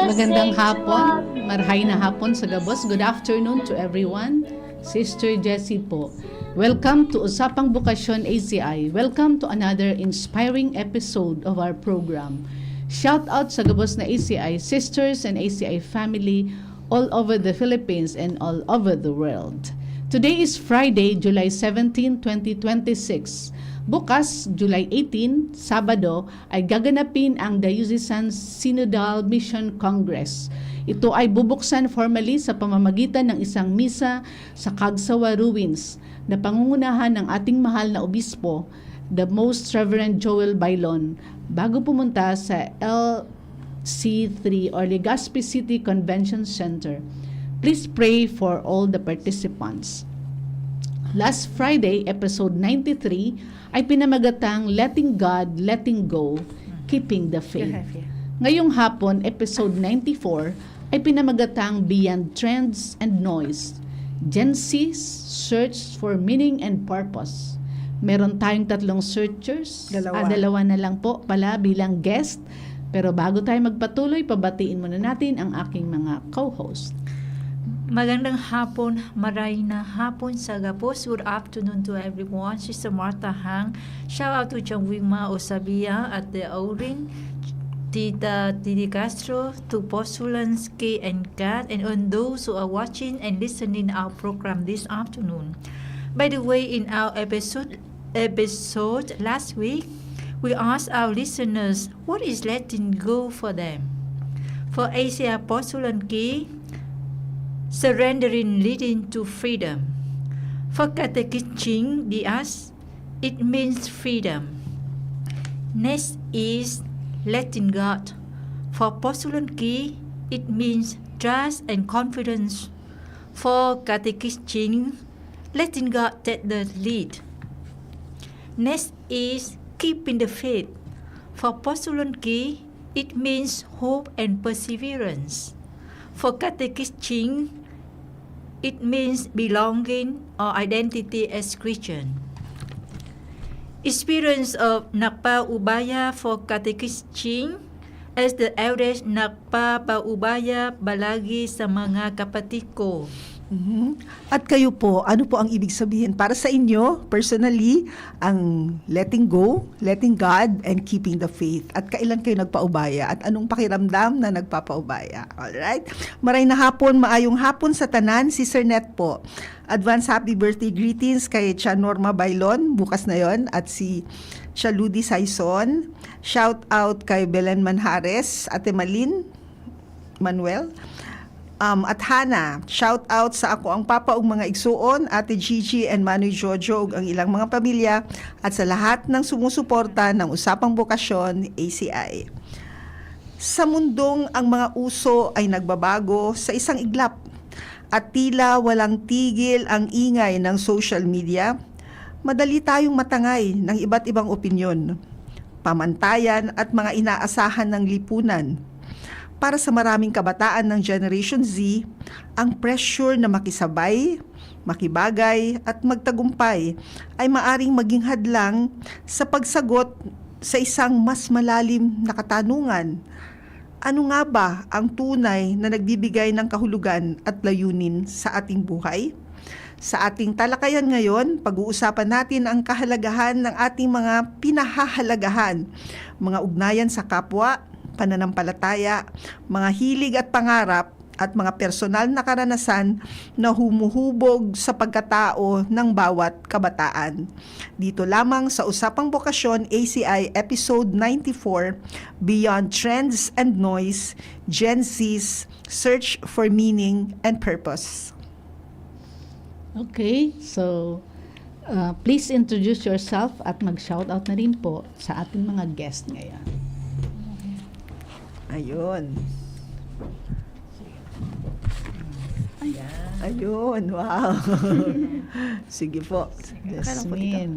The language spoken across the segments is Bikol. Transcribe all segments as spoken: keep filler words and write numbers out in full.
Magandang hapon, marhay na hapon sa gabos. Good afternoon to everyone. Sister Jessie po. Welcome to Usapang Bokasyon A C I. Welcome to another inspiring episode of our program. Shout out sa gabos na A C I sisters and A C I family all over the Philippines and all over the world. Today is Friday, July seventeen, twenty twenty-six. Bukas, July eighteen, Sabado, ay gaganapin ang Diocesan Synodal Mission Congress. Ito ay bubuksan formally sa pamamagitan ng isang misa sa Kagsawa Ruins na pangungunahan ng ating mahal na obispo, the Most Reverend Joel Bailon, bago pumunta sa L C three or Legazpi City Convention Center. Please pray for all the participants. Last Friday, episode ninety-three, ay pinamagatang Letting God, Letting Go, Keeping the Faith. Ngayong hapon, episode ninety-four, ay pinamagatang Beyond Trends and Noise, Gen Z's Search for Meaning and Purpose. Meron tayong tatlong searchers. Dalawa. Ah, dalawa na lang po pala bilang guest. Pero bago tayo magpatuloy, pabatiin muna natin ang aking mga co-host. Magandang hapon, maray na hapon sa gabos. Good afternoon to everyone. Sister Martha Hang. Shout out to Chang Wingma Osabia at the Aurin, Tita Didi Castro, to Posulanski and Kat, and on those who are watching and listening our program this afternoon. By the way, in our episode episode last week, we asked our listeners what is letting go for them. For A C I Posulanski, surrendering leading to freedom. For Catechist Ching Diaz, it means freedom. Next is letting God. For Posulanski, it means trust and confidence. For Catechist Ching, letting God take the lead. Next is keeping the faith. For Posulanski, it means hope and perseverance. For Catechist Ching, it means belonging or identity as Christian. Experience of nagpaubaya for Catechist Ching, as the eldest, nagpapaubaya palagi sa mga kapatid ko. Mhm. At kayo po, ano po ang ibig sabihin para sa inyo, personally, ang letting go, letting God, and keeping the faith? At kailan kayo nagpaubaya? At anong pakiramdam na nagpapaubaya? Alright? Maray na hapon, maayong hapon sa tanan, si Sir Net po. Advance happy birthday greetings kay Tia Norma Bailon, bukas na yon, at si Tia Ludi Saison. Shout out kay Belen Manhares, Ate Malin, Manuel, um, at Hana. Shout out sa ako ang papa ug mga igsuon, Ate Gigi and Manoy Jojo ug ang ilang mga pamilya, at sa lahat ng sumusuporta ng Usapang Bokasyon, A C I. Sa mundong ang mga uso ay nagbabago sa isang iglap, at tila walang tigil ang ingay ng social media, madali tayong matangay ng iba't ibang opinyon, pamantayan at mga inaasahan ng lipunan. Para sa maraming kabataan ng Generation Z, ang pressure na makisabay, makibagay, at magtagumpay ay maaring maging hadlang sa pagsagot sa isang mas malalim na katanungan. Ano nga ba ang tunay na nagbibigay ng kahulugan at layunin sa ating buhay? Sa ating talakayan ngayon, pag-uusapan natin ang kahalagahan ng ating mga pinahahalagahan, mga ugnayan sa kapwa, pananampalataya, mga hilig at pangarap, at mga personal na karanasan na humuhubog sa pagkatao ng bawat kabataan. Dito lamang sa Usapang Bokasyon, A C I Episode ninety-four, Beyond Trends and Noise, Gen Z's Search for Meaning and Purpose. Okay, so, uh, please introduce yourself at mag-shoutout na rin po sa ating mga guest ngayon. Ayun. Ayan. Ayun, wow. Sige po. Sige, okay lang po dito. Jasmine.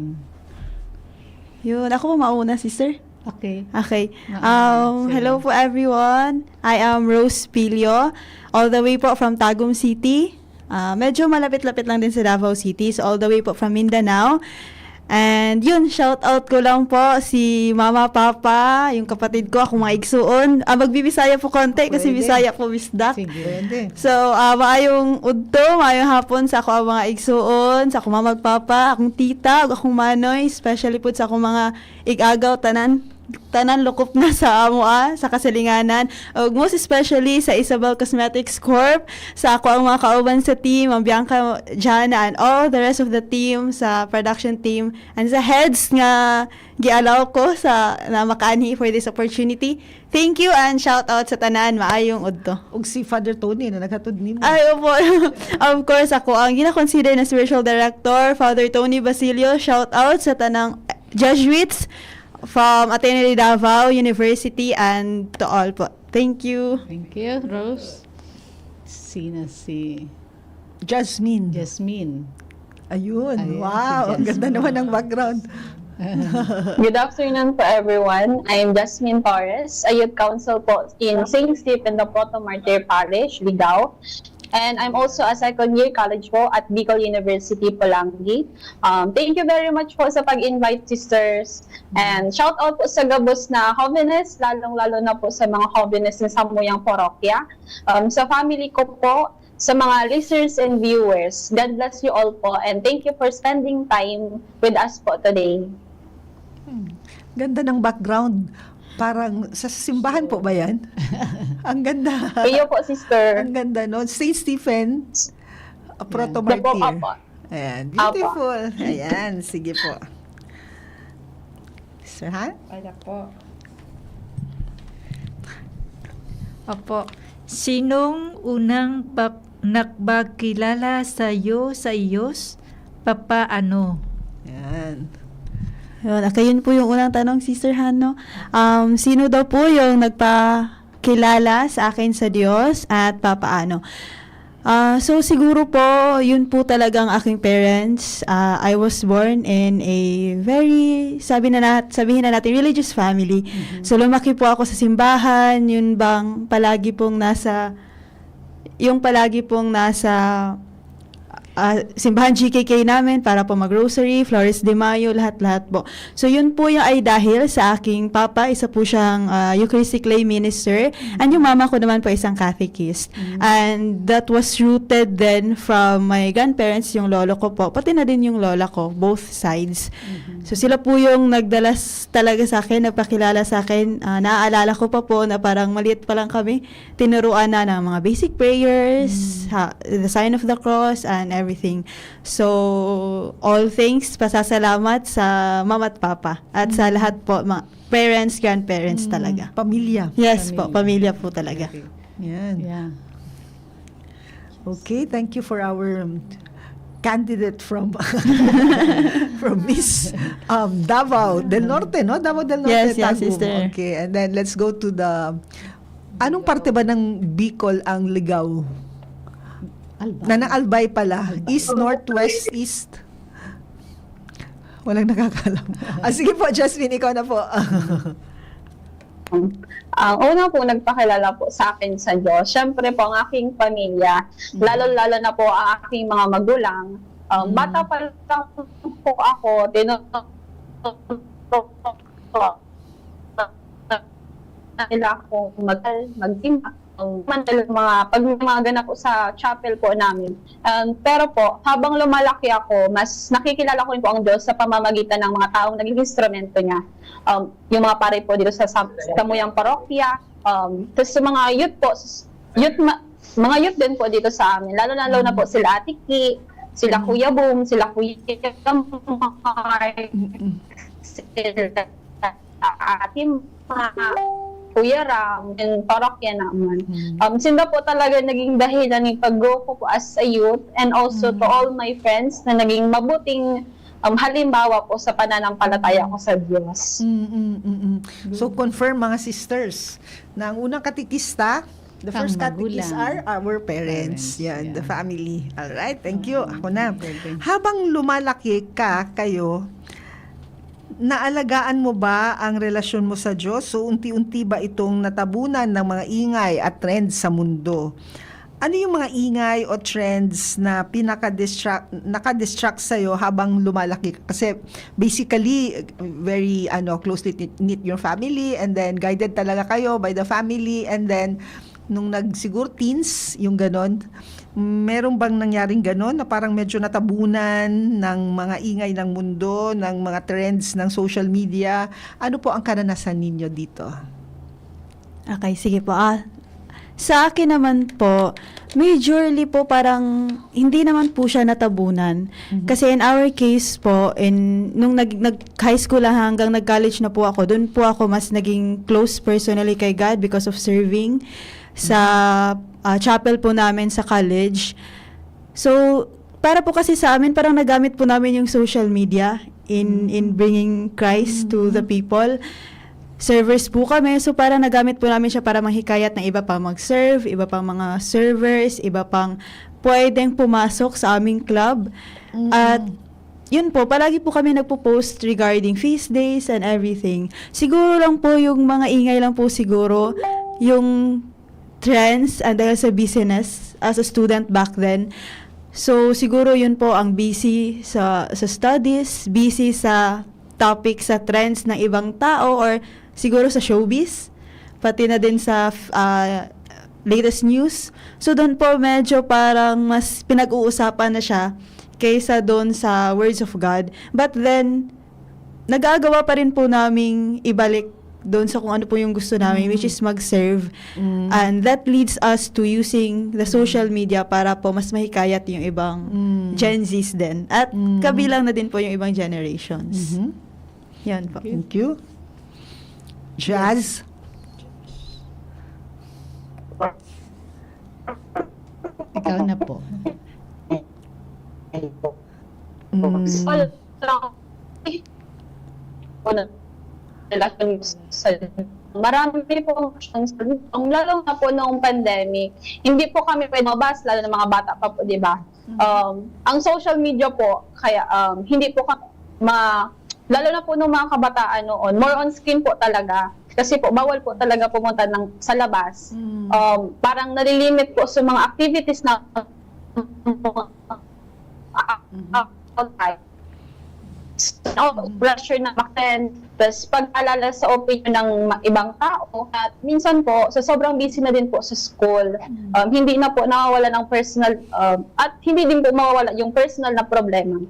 Yun, ako po mauna, sister. Okay. Okay. Mauna. Um, sige. Hello po, everyone. I am Rose Pilio, all the way po from Tagum City. Ah, medyo malapit-lapit lang din sa Davao City. So, all the way po from Mindanao. And yun, shout out ko lang po si mama, papa, yung kapatid ko, akong mga igsuon. Ah, magbibisaya po konti kasi Pwede. Bisaya po, Miss Doc. Sige. Pwede. So, ah, maayong udto, maayong hapon sa ako ang mga igsuon, sa akong mama, papa, akong tita, ug akong manoy, especially po sa akong mga ig-agaw, tanan, tanan lukop na sa amo, ah, sa kasilinganan. Ug most especially sa Isabel Cosmetics Corp, sa ako ang mga kauban sa team, ang Bianca, Jana, and all the rest of the team, sa production team, and sa heads nga gialaw ko sa na makaanhi for this opportunity. Thank you and shout out sa tanan. Maayong udto. Ug si Father Tony na naghatod nimo. Ay, opo. Of course, ako ang gina-consider na spiritual director, Father Tony Basilio. Shout out sa tanang Jesuits from Ateneo de Davao University and to all po. Thank you. Thank you, Rose. Sina si Jasmine. Jasmine? Ayun. Ayun, Wow. si Ang ganda Jasmine. Naman ng background. Good afternoon po, everyone. I'm Jasmine Torres, a youth council po in Saint Stephen de Proto Martyr Parish, Ligao. And I'm also a second year college po at Bicol University, Polangui. Um, thank you very much po sa pag-invite, sisters. And shout out po sa gabos na jóvenes, lalong-lalo na po sa mga jóvenes ng samuyang parokya. Um, sa family ko po, sa mga listeners and viewers, God bless you all po and thank you for spending time with us po today. Ganda ng background. Parang sa simbahan po ba yan? Ang ganda. Iyo po, sister. Ang ganda, no? Saint Stephen, a proto Opo, martyr. opo. Ayan, Opo. beautiful. Ayan, sige po. Sir Han? Wala po. Opo. Sinong unang pap- nagpakilala sa iyo sa Diyos? Papaano? Yan. Yun, okay, yun po yung unang tanong, Sister Han, no? Um, sino daw po yung nagpakilala sa akin sa Diyos at papaano? Ah, so siguro po, yun po talagang aking parents. Ah, I was born in a very, sabi na nat-, sabihin na natin, religious family. So lumaki po ako sa simbahan, yun bang palagi pong nasa, yung palagi pong nasa ah, simbahan G K K namin para po mag-rosary, Flores de Mayo, lahat-lahat po. So yun po yung ay dahil sa aking papa, isa po siyang ah, Eucharistic lay minister, and yung mama ko naman po isang catechist. And that was rooted then from my grandparents, yung lolo ko po, pati na din yung lola ko, both sides. So sila po yung nagdalas talaga sa akin, nagpakilala sa akin. Ah, naaalala ko pa po na parang maliit pa lang kami, tinuruan na ng mga basic prayers, ha, the sign of the cross, and everything. So, all things, pasasalamat sa mama at papa. At sa lahat po, mga parents, grandparents talaga. Pamilya. Yes po, pamilya po talaga. Yan. Yeah. Okay, thank you for our um, candidate from from Miss um, Davao del Norte, no? Davao del Norte, Yes, yes, Tagum. sister. Okay, and then let's go to the... Anong parte ba ng Bicol ang Ligao? Albay. Na ng Albay pala. East, north, west, east. Walang nakakalam. Ah, sige po, Jasmine, ikaw na po. Ang una po nagpakilala po sa akin sa Diyos, syempre po ang aking pamilya, lalo-lalo na po ang aking mga magulang. Um, Bata pa lang po ako, tinuturo nila akong mag-, magsimba. Um, man, mga, pag may mga ganap po sa chapel po namin. Um, pero po, habang lumalaki ako, mas nakikilala ko rin po ang Diyos sa pamamagitan ng mga taong naging instrumento niya. Um, yung mga pare po dito sa, sa samuyang parokya, um, tapos yung mga youth po, s- youth ma- mga youth din po dito sa amin. Lalo na, lalo na po sila Ate Ki, sila Kuya Boom, sila Kuya Mark, sila Ate Ma, Kuya Ram, and parokya naman. Um, sila po talaga naging dahilan ng pag-grow ko po as a youth and also to all my friends na naging mabuting um, halimbawa po sa pananampalataya ko sa Diyos. Mm, mm, mm, mm. So, confirm, mga sisters, na ang unang katikista, the Ang first katikis magulang. Are our parents. Parents, Yan, yeah. The family. Alright, thank you. Ako na. Thank you. Habang lumalaki ka, kayo, naalagaan mo ba ang relasyon mo sa Diyos? So, unti-unti ba itong natabunan ng mga ingay at trend sa mundo? Ano yung mga ingay o trends na pinaka-distract, naka-distract sa'yo habang lumalaki ka? Kasi basically, very, ano, closely knit, knit your family, and then guided talaga kayo by the family, and then nung nag-, siguro teens, yung ganon, meron bang nangyaring ganon na parang medyo natabunan ng mga ingay ng mundo, ng mga trends ng social media? Ano po ang karanasan ninyo dito? Okay, sige po. Ah, sa akin naman po, majorly po parang hindi naman po siya natabunan. Mhm. Kasi in our case po, in, nung nag, nag-high school lang hanggang nag-college na po ako, doon po ako mas naging close personally kay God because of serving sa ah, chapel po namin sa college. So, para po kasi sa amin, parang nagamit po namin yung social media in in bringing Christ to the people. Servers po kami, so parang nagamit po namin siya para manghikayat ng iba pang mag-serve, iba pang mga servers, iba pang pwedeng pumasok sa aming club. At yun po, palagi po kami nagpo-post regarding feast days and everything. Siguro lang po yung mga ingay lang po siguro, yung trends and dahil sa busyness as a student back then. So, siguro yun po ang busy sa, sa studies, busy sa topic, sa trends ng ibang tao, or siguro sa showbiz, pati na din sa f- ah, latest news. So, doon po medyo parang mas pinag-uusapan na siya kaysa doon sa words of God. But then, nagagawa pa rin po naming ibalik doon sa kung ano po yung gusto namin, which is mag-serve. And that leads us to using the social media para po mas mahikayat yung ibang Mm. Gen Zs din. At Mm. kabilang na din po yung ibang generations. Mhm. Yan po. Thank you. Jazz? Ikaw na po. Mm. Wala lang. Wala. Relasyon sa marami pong options. Ang lalo na po noong pandemic, hindi po kami pwede mabas, lalo na mga bata pa po, di ba? Um, ang social media po, kaya um, hindi po kami ma lalo na po nung mga kabataan noon, more on screen po talaga. Kasi po, bawal po talaga pumunta ng, sa labas. Um, parang nalilimit po sa mga activities na outside. So, pressure na mag-attend. Tapos pag-alala sa opinion ng ma- ibang tao, at minsan po, sa sobrang busy na din po sa school, um, hindi na po nawawala ng personal, um, at hindi din po mawawala yung personal na problema.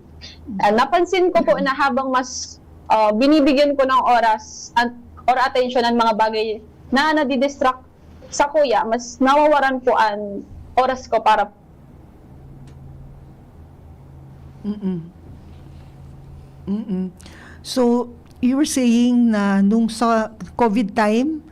Ah, napansin ko po na habang mas ah, binibigyan ko ng oras at or atensyon ang mga bagay na nadidistract sa kuya, mas nawawaran po ang oras ko para Mm-mm. Mm-mm. So, you were saying na nung sa COVID time,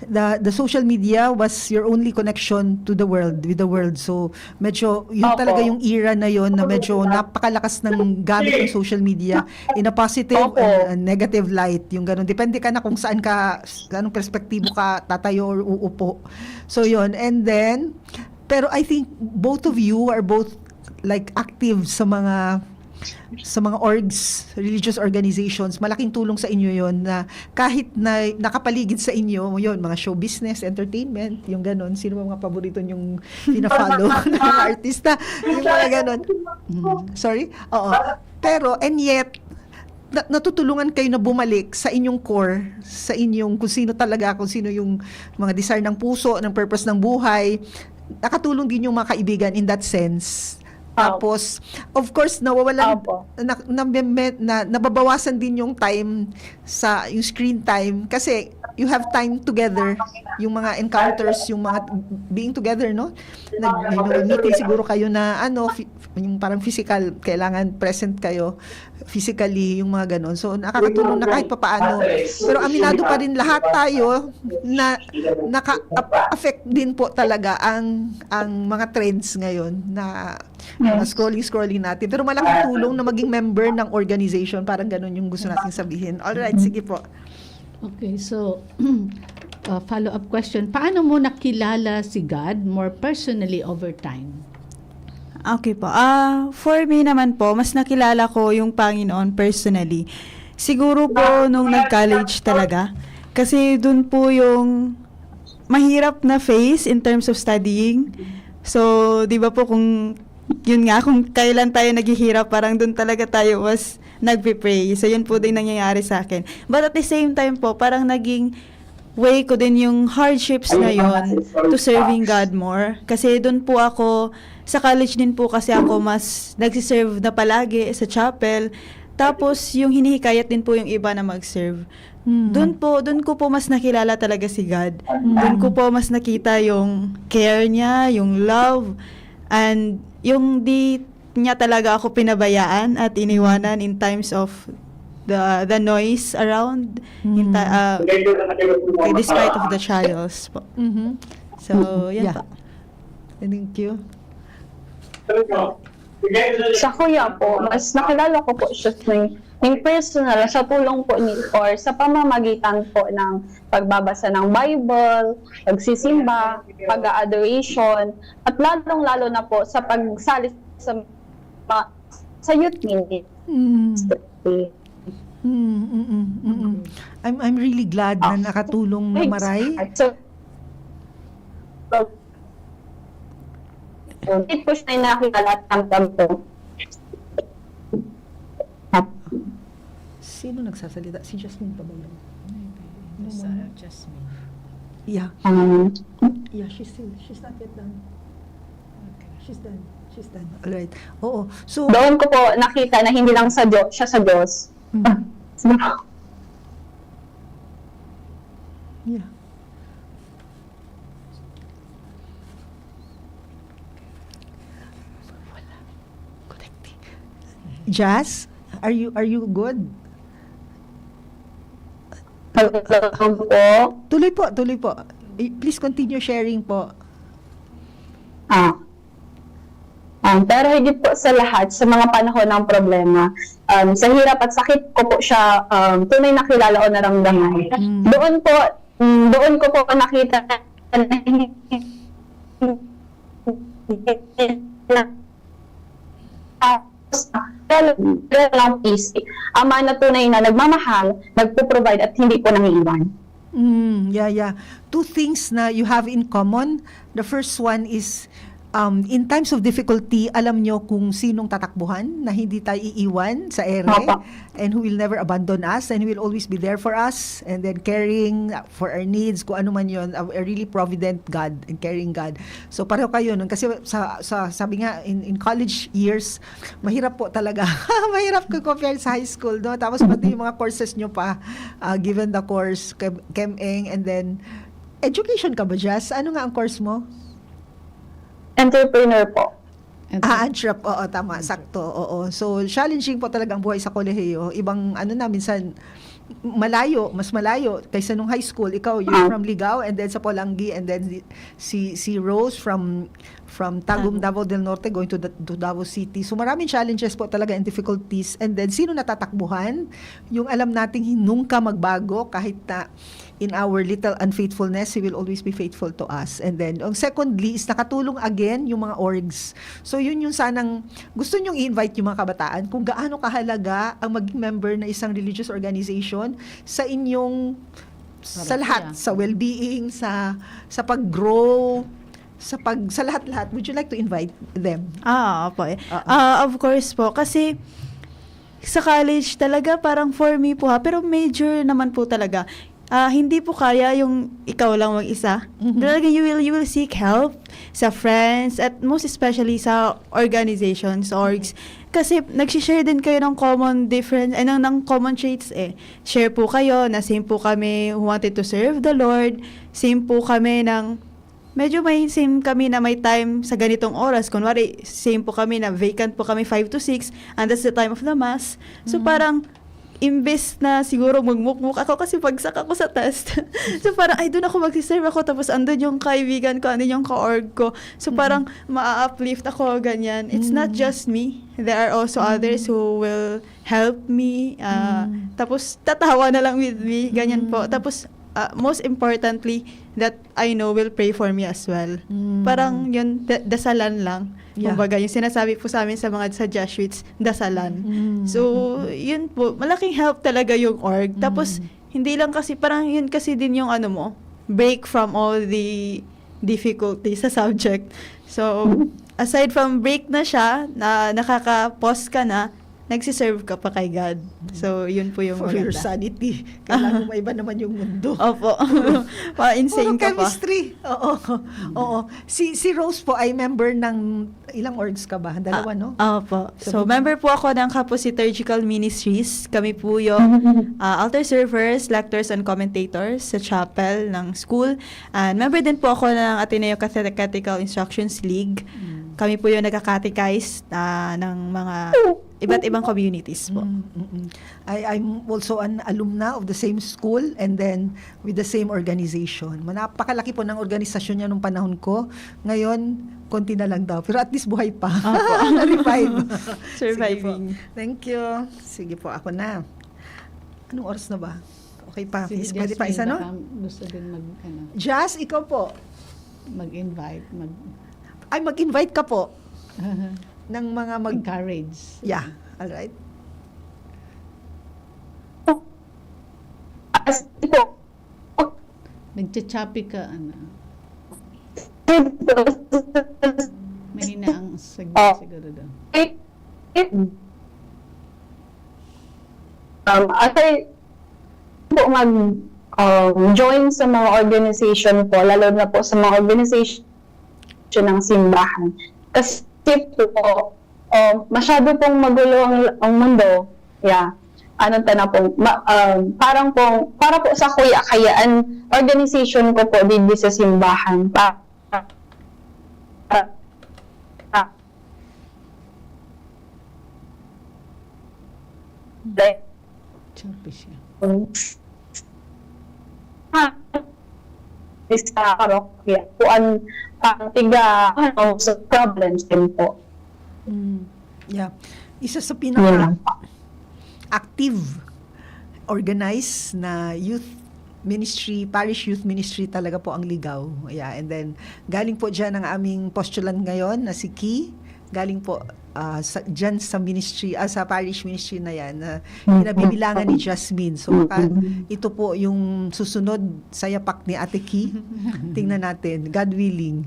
the, the social media was your only connection to the world, with the world. So, medyo, yun Opo. talaga yung era na yon na medyo napakalakas ng gamit ng social media in a positive Opo. and, and negative light. Yung ganun. Depende ka na kung saan ka, anong perspektibo ka tatayo or uupo. So, yun. And then, pero I think both of you are both like active sa mga sa mga orgs, religious organizations, malaking tulong sa inyo yon na kahit na nakapaligid sa inyo, yon mga show business, entertainment, yung ganon, sino ba mga paborito nyong pina-follow na mga artista, yung mga ganon. Mm, sorry? Oo. Pero, and yet, na, natutulungan kayo na bumalik sa inyong core, sa inyong kung sino talaga, kung sino yung mga desire ng puso, ng purpose ng buhay. Nakatulong din yung mga kaibigan in that sense. Opo. Tapos, of course, nawawalan, Opo. na, na, na, na, nababawasan din yung time sa, yung screen time kasi you have time together, yung mga encounters, yung mga being together, no? Nag, may mga meeting siguro kayo na, ano, fi- yung parang physical, kailangan present kayo physically, yung mga ganon. So, nakakatulong na kahit papaano. Pero aminado pa rin lahat tayo na naka-affect din po talaga ang ang mga trends ngayon na mga scrolling-scrolling natin. Pero malaking tulong na maging member ng organization. Parang ganon yung gusto nating sabihin. All right, sige po. Okay, so, uh, follow-up question. Paano mo nakilala si God more personally over time? Okay po. Ah, for me naman po, mas nakilala ko yung Panginoon personally. Siguro po nung nag-college talaga. Kasi dun po yung mahirap na phase in terms of studying. So, di ba po, kung yun nga, kung kailan tayo naghihirap, parang dun talaga tayo mas nagpe-pray. So, yun po din nangyayari sa akin. But at the same time po, parang naging way ko din yung hardships na yon to serving God more. Kasi dun po ako, sa college din po kasi ako mas nagsiserve na palagi sa chapel. Tapos, yung hinihikayat din po yung iba na mag-serve. Mm. Doon po, doon ko po mas nakilala talaga si God. Doon ko po mas nakita yung care niya, yung love, and yung di niya talaga ako pinabayaan at iniwanan in times of the the noise around. In ta- ah, despite of the trials po. Mhm. So, yan Yeah. po. Thank you. Sa kuya po, mas nakilala ko po siya ng, ng personal sa tulong po ni or sa pamamagitan po ng pagbabasa ng Bible, pagsisimba, pag-adoration, at lalong-lalo na po sa pagsali sa ma- sa youth ministry. Mm. Mm, mm, mm, mm. I'm I'm really glad na nakatulong na maray. So, so, hindi po siya nakilala at ramdam ko. Sino nagsasalita? Si Jasmine pa ba yun? Maybe. Sa Jasmine. Yeah. Um, Yeah, she's still, she's not yet done. Okay. She's done. She's done. All right. Oo. So, doon ko po nakita na hindi lang sa Diyos, siya sa Diyos. mm, yeah. Jazz, are you are you good? Hello po. Tuloy po, tuloy po. I- Please continue sharing po. Ah. Um, pero higit po sa lahat, sa mga panahon ng problema, um, sa hirap at sakit ko po siya um, tunay nakilala o naramdaman. Mm. Doon po, mm, doon ko po nakita na lang easy. Ama na tunay na nagmamahal, nagpo-provide at hindi po nangiiwan. Mm, yeah, yeah. Two things na you have in common. The first one is, um, in times of difficulty, alam nyo kung sinong tatakbuhan na hindi tayo iiwan sa ere Opo. and who will never abandon us and who will always be there for us and then caring for our needs, kung ano man yun, a, a really provident God and caring God. So pareho kayo nun. Kasi sa, sa, sabi nga, in, in college years, mahirap po talaga. Mahirap ko compare sa high school, no? Tapos pati yung mga courses nyo pa, ah, given the course, Chem, Chem Eng, and then, education ka ba, Jazz? Ano nga ang course mo? Entrepreneur po. Ah, entrep. Oo, tama. Sakto. Oo. So, challenging po talaga ang buhay sa kolehiyo. Ibang, ano na, minsan, malayo, mas malayo kaysa nung high school. Ikaw, you're Ah. from Ligao, and then sa Polangui, and then si, si Rose from, from Tagum, Davao del Norte, going to, the, to Davao City. So, maraming challenges po talaga and difficulties. And then, sino natatakbuhan? Yung alam nating nunca magbago, kahit na in our little unfaithfulness, He will always be faithful to us. And then, ang secondly is nakatulong again yung mga orgs. So, yun yung sanang gusto nyong i-invite yung mga kabataan kung gaano kahalaga ang maging member na isang religious organization sa inyong, sa lahat, sa well-being, sa, sa pag-grow, sa pag, sa lahat-lahat. Would you like to invite them? Ah, opo. Eh. Oo. Ah, of course po. Kasi sa college talaga, parang for me po ha, pero major naman po talaga. Ah, hindi po kaya yung ikaw lang mag-isa. Mhm. Talaga you will, you will seek help sa friends at most especially sa organizations, orgs. Kasi nagsishare din kayo ng common difference, ay, ng, ng common traits eh. Share po kayo na same po kami who wanted to serve the Lord. Same po kami ng, medyo may same kami na may time sa ganitong oras. Kunwari, same po kami na vacant po kami five to six and that's the time of the mass. So parang, imbes na siguro magmukmuk ako kasi bagsak ako sa test. So parang, ay, doon ako magsiserve ako tapos andun yung kaibigan ko, andun yung ka-org ko. So parang ma-uplift ako, ganyan. It's not just me. There are also others who will help me. Ah, tapos tatawa na lang with me, ganyan po. Tapos ah, most importantly, that I know will pray for me as well. Mm. Parang yun, da- dasalan lang. Yeah. Kumbaga, yung sinasabi po sa amin sa mga sa Jesuits, dasalan. Mm. So, yun po, malaking help talaga yung org. Tapos, hindi lang kasi, parang yun kasi din yung ano mo, break from all the difficulty sa subject. So, aside from break na siya, na nakaka-pause ka na, nagsiserve ka pa kay God. So, yun po yung For your maganda. Sanity. Kailangan mo iba naman yung mundo. Opo. Pa-insane Puro ka pa. Chemistry. Oo. Oo. Si si Rose po ay member ng ilang orgs ka ba? Dalawa, no? Ah, opo. So, So, member po ako ng Kapusi Surgical Ministries. Kami po yung ah, altar servers, lectors, and commentators sa chapel ng school. And member din po ako ng Ateneo Catechetical Instructions League. Kami po yung nagka-catechize ah, ng mga iba't ibang communities po. Mm, mm, mm. I, I'm also an alumna of the same school and then with the same organization. Napakalaki po ng organisasyon niya nung panahon ko. Ngayon, konti na lang daw. Pero at least buhay pa. Na-revive. Sige po. Surviving. Thank you. Sige po, ako na. Anong oras na ba? Okay pa. Si Yes, pwede pa Jasmine, isa, no? Baka gusto din mag, ano, Jazz, ikaw po. Mag-invite, mag, Ay, mag-invite ka po ng mga mag... encourage. Yeah, all right. As po, Nagcha-choppy ka, ano. Mahina ang sig- Oh. Siguro daw. Um, aside po mag um, join sa mga organization po, lalo na po sa mga organization ng simbahan. Kasi po, um, masyado pong magulo ang, ang mundo. Yeah. Anong tana pong, ma, um, parang pong, para po sa kuya, kaya an organization ko po dito sa simbahan. Pa, pa, pa, Choppy siya. Sa parokya, kuan, ang tiga, ano, sa problems din po. Mm. Yeah. Isa sa Yun pinaka lang po. active, organized na youth ministry, parish youth ministry talaga po ang Ligaw. Yeah, and then galing po diyan ang aming postulant ngayon na si Ki. Galing po ah, sa, dyan sa ministry, ah, sa parish ministry na yan na kinabibilangan ni Jasmine. So baka ito po yung susunod sa yapak ni Ate Ki. Tingnan natin, God willing.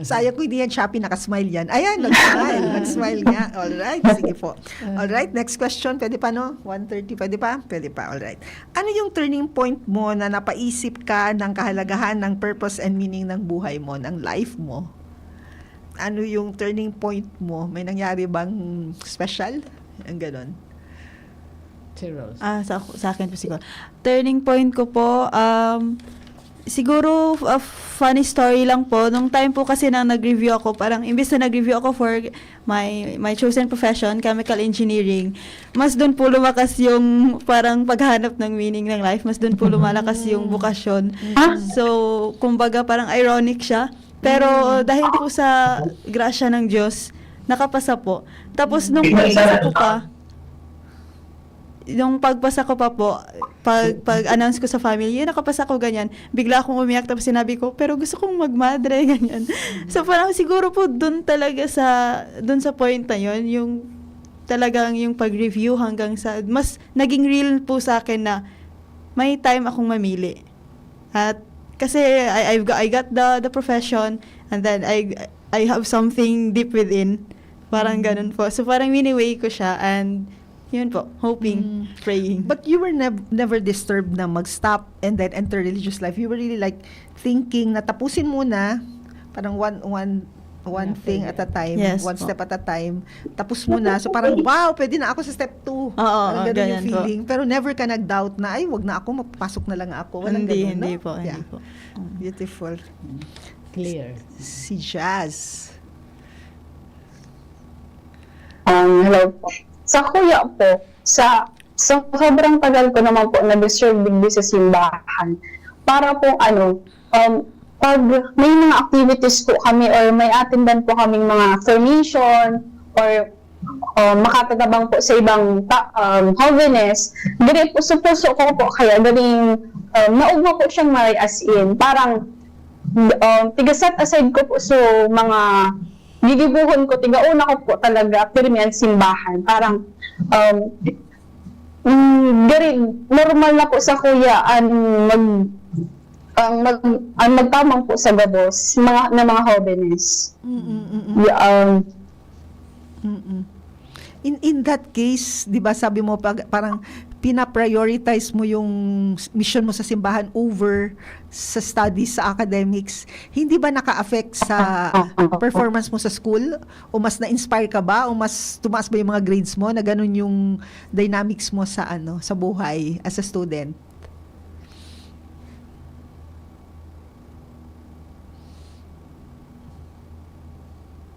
Sayang ko hindi yan Shopee, nakasmile yan. Ayan, nag-smile. Nag-smile nga. Alright, sige po. Alright, next question. Pwede pa, no? One thirty, pwede pa? Pwede pa, alright. Ano yung turning point mo na napaisip ka ng kahalagahan ng purpose and meaning ng buhay mo, ng life mo? Ano yung turning point mo? May nangyari bang special? Ang ganon. Si Rose. Ah, sa, sa akin po siguro. Turning point ko po, um, siguro a funny story lang po. Nung time po kasi nang nag-review ako, parang imbis na nag-review ako for my my chosen profession, chemical engineering, mas doon po lumakas yung parang paghanap ng meaning ng life. Mas doon po lumalakas yung bukasyon. So, kumbaga parang ironic siya. Pero dahil po sa grasya ng Diyos, nakapasa po. Tapos nung pagbasa ko pa, nung pagpasa ko pa po, pag pag-announce ko sa family, yun, nakapasa ko, ganyan. Bigla akong umiyak, tapos sinabi ko, "Pero gusto kong magmadre," ganyan. So parang siguro po dun talaga sa dun sa point na yun, yung talagang yung pag-review hanggang sa mas naging real po sa akin na may time akong mamili. At kasi I I've got, I got the the profession, and then I I have something deep within. Parang ganun po. So parang mini-weigh ko siya and yun po, hoping, praying. But you were nev- never disturbed na mag-stop and then enter religious life. You were really like thinking na tapusin muna, parang one one one Yeah, thing pwede. At a time, Yes one po. step at a time. Tapos muna, so parang wow, pwede na ako sa step two. Oo, Parang oo, ganun yung ganyan po. Feeling. Pero never ka nag-doubt na, "Ay, wag na ako, magpasok na lang ako." Walang Hindi, ganun, hindi no? po, hindi Yeah. po. Beautiful. Clear. Si Jazz. Um, hello po. Sa kuya po, sa, sa sobrang tagal ko naman po nag-serve digdi sa simbahan, para po ano, um, pag may mga activities po kami or may attendan po kaming mga formation or um, makatatabang po sa ibang ta- um, holiness, diri po sa puso ko po kaya galing um, naugma po siyang maray as in, parang um, tiga-set aside ko po so mga gigibuhon ko, tigauna ko po talaga pirmi ang simbahan. Parang, um, mm, gari, normal na po sa kuya ang mag, ang mag-, ang magtabang po sa gabos, mga, na mga hobenes. Mm-mm-mm. Y-, um, Mm-mm. In, in that case, di ba sabi mo, pag, parang pinaprioritize mo yung s- mission mo sa simbahan over sa studies, sa academics, hindi ba naka-affect sa performance mo sa school? O mas na-inspire ka ba? O mas tumaas ba yung mga grades mo na ganun yung dynamics mo sa ano, sa buhay as a student?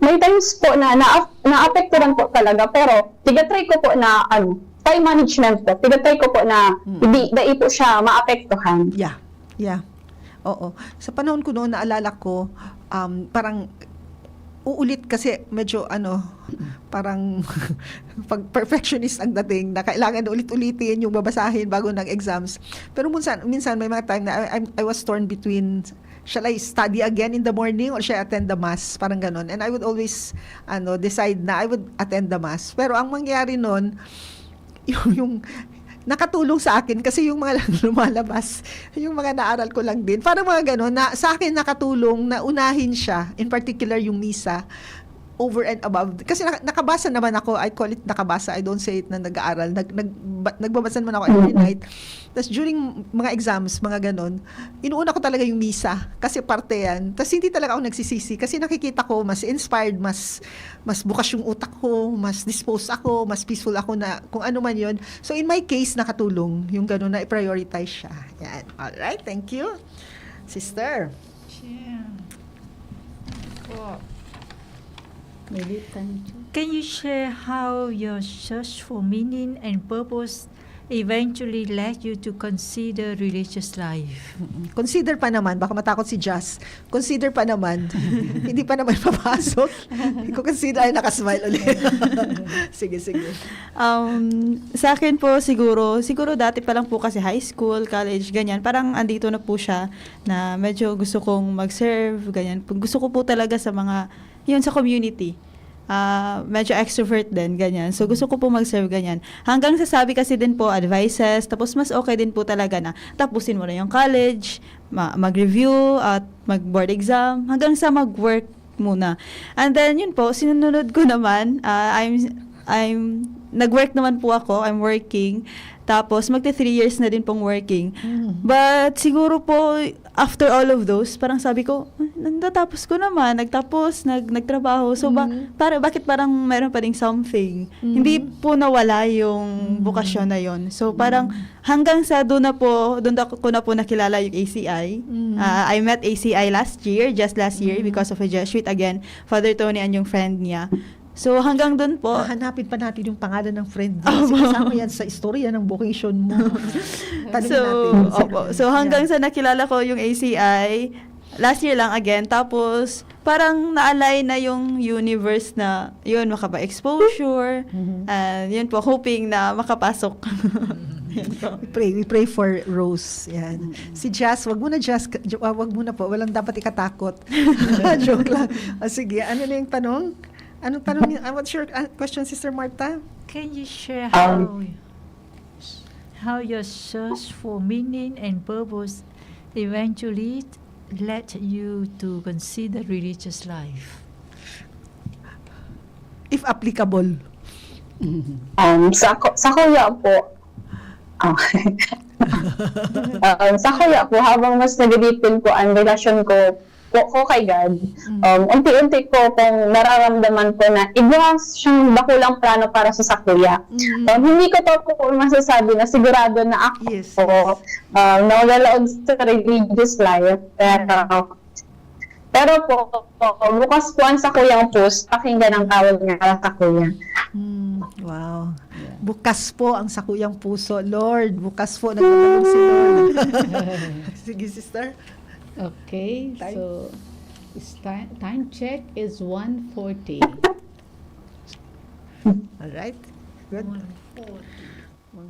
May times po na, na naapektuhan po talaga, pero tiga-try ko po na ano, time management po. Tiga-try ko po na Mm. hindi, dai po siya maapektuhan. Yeah. Yeah. Oo. Sa panahon ko noon, naalala ko, um, parang uulit kasi medyo ano, parang pag perfectionist ang dating na kailangan ulit-ulitin yung babasahin bago ng exams. Pero minsan, minsan may mga time na I, I'm- I was torn between, shall I study again in the morning or shall I attend the mass? Parang ganon. And I would always ano, decide na I would attend the mass. Pero ang mangyayari noon, yung, yung nakatulong sa akin kasi yung mga lumalabas, yung mga naaral ko lang din. Parang mga ganon, na sa akin nakatulong na unahin siya, in particular yung misa, over and above. Kasi naka- nakabasa naman ako, I call it nakabasa, I don't say it na nag-aaral. Nag, nag, ba- nagbabasa naman ako every night. Tapos during mga exams, mga ganon, inuuna ko talaga yung misa kasi parte yan. Tapos hindi talaga ako nagsisisi kasi nakikita ko mas inspired, mas mas bukas yung utak ko, mas disposed ako, mas peaceful ako na kung ano man yon. So in my case, nakatulong yung gano'n na i-prioritize siya. Yan. Alright, thank you. Sister. Yeah. Po. Maybe time to. Can you share how your search for meaning and purpose eventually led you to consider religious life? Consider pa naman, baka matakot si Jazz. Consider pa naman. Hindi pa naman papasok. Kung consider, ay, nakasmile ulit. Sige, sige. Um, sa akin po siguro, siguro dati pa lang po kasi high school, college, ganyan, parang andito na po siya na medyo gusto kong mag-serve, ganyan. Gusto ko po talaga sa mga, yun, sa community. Ah, medyo extrovert din, ganyan. So gusto ko po mag-serve, ganyan. Hanggang sa sabi kasi din po, advices, tapos mas okay din po talaga na tapusin mo na yung college, ma- mag-review, at mag-board exam, hanggang sa mag-work muna. And then, yun po, sinunod ko naman, ah, I'm, I'm, nag-work naman po ako, I'm working. Tapos, magti three years na din pong working. But siguro po, after all of those, parang sabi ko, "Ah, natatapos ko naman, nagtapos, nag, nagtrabaho." So, ba, para, bakit parang meron pa ding something? Hindi po nawala yung bukasyon na yon. So, parang hanggang sa doon na po, doon ako, ko na po nakilala yung A C I. Ah, I met A C I last year, just last year, because of a Jesuit. Again, Father Tony and yung friend niya. So, hanggang doon po. Hahanapin pa natin yung pangalan ng friend niya. Kasi kasama yan sa istorya ng vocation mo. Tanungin So, natin. opo. So, hanggang sa nakilala ko yung A C I, last year lang again. Tapos, parang na-align na yung universe na, yun, makapa-exposure. And yun po, hoping na makapasok. Yun po. We pray, we pray for Rose. Yan. Si Jazz, wag mo na, Jazz, ka- jo- ah, wag mo na po. Walang dapat ikatakot. Joke lang. O sige, ano na yung tanong? Anong tanong niya? Ah, what's your ah, question, Sister Martha? Can you share how how your search for meaning and purpose eventually led you to consider religious life? If applicable. Um, sa, ko- sa kuya po, ah, um, sa kuya po, habang mas nagdidipin po ang relasyon ko po ko kay God, um, unti-unti ko pong nararamdaman ko na igwa siyang dakulang plano para sa sakuya. Um, hindi ko pa po masasabi na sigurado na ako Yes, po, um, na magalaog sa religious life. Pero, pero po, bukas po ang sakuyang puso, pakinggan ang tawag niya para sa kuya. Mm, wow. Bukas po ang sakuyang puso. Lord, bukas po, nagdadalog si Lord. Sige, sister. Okay, Time? So it's time, time check is one forty. Alright. Good.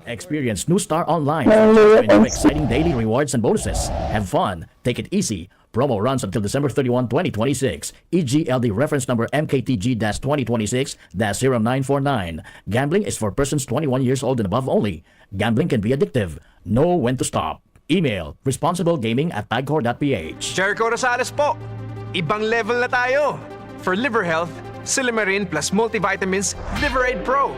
Experience New Star Online. Enjoy exciting daily rewards and bonuses. Have fun. Take it easy. Promo runs until December thirty-one, twenty twenty-six. E G L D reference number M K T G dash twenty twenty-six dash zero nine four nine. Gambling is for persons twenty-one years old and above only. Gambling can be addictive. Know when to stop. Email, responsiblegaming at tagcor dot ph. Jericho Rosales po! Ibang level na tayo! For liver health, Silimarin plus multivitamins Liver Aid Pro.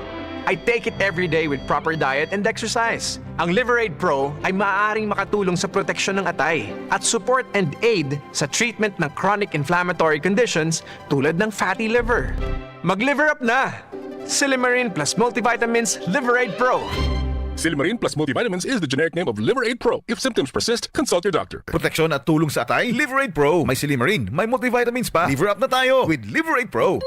I take it every day with proper diet and exercise. Ang Liver Aid Pro ay maaaring makatulong sa proteksyon ng atay at support and aid sa treatment ng chronic inflammatory conditions tulad ng fatty liver. Mag-liver up na! Silimarin plus multivitamins Liver Aid Pro. Silimarin plus multivitamins is the generic name of Liver Aid Pro. If symptoms persist, consult your doctor. Proteksyon at tulong sa atay, Liver Aid Pro. May silimarin, may multivitamins pa. Liver up na tayo with Liver Aid Pro.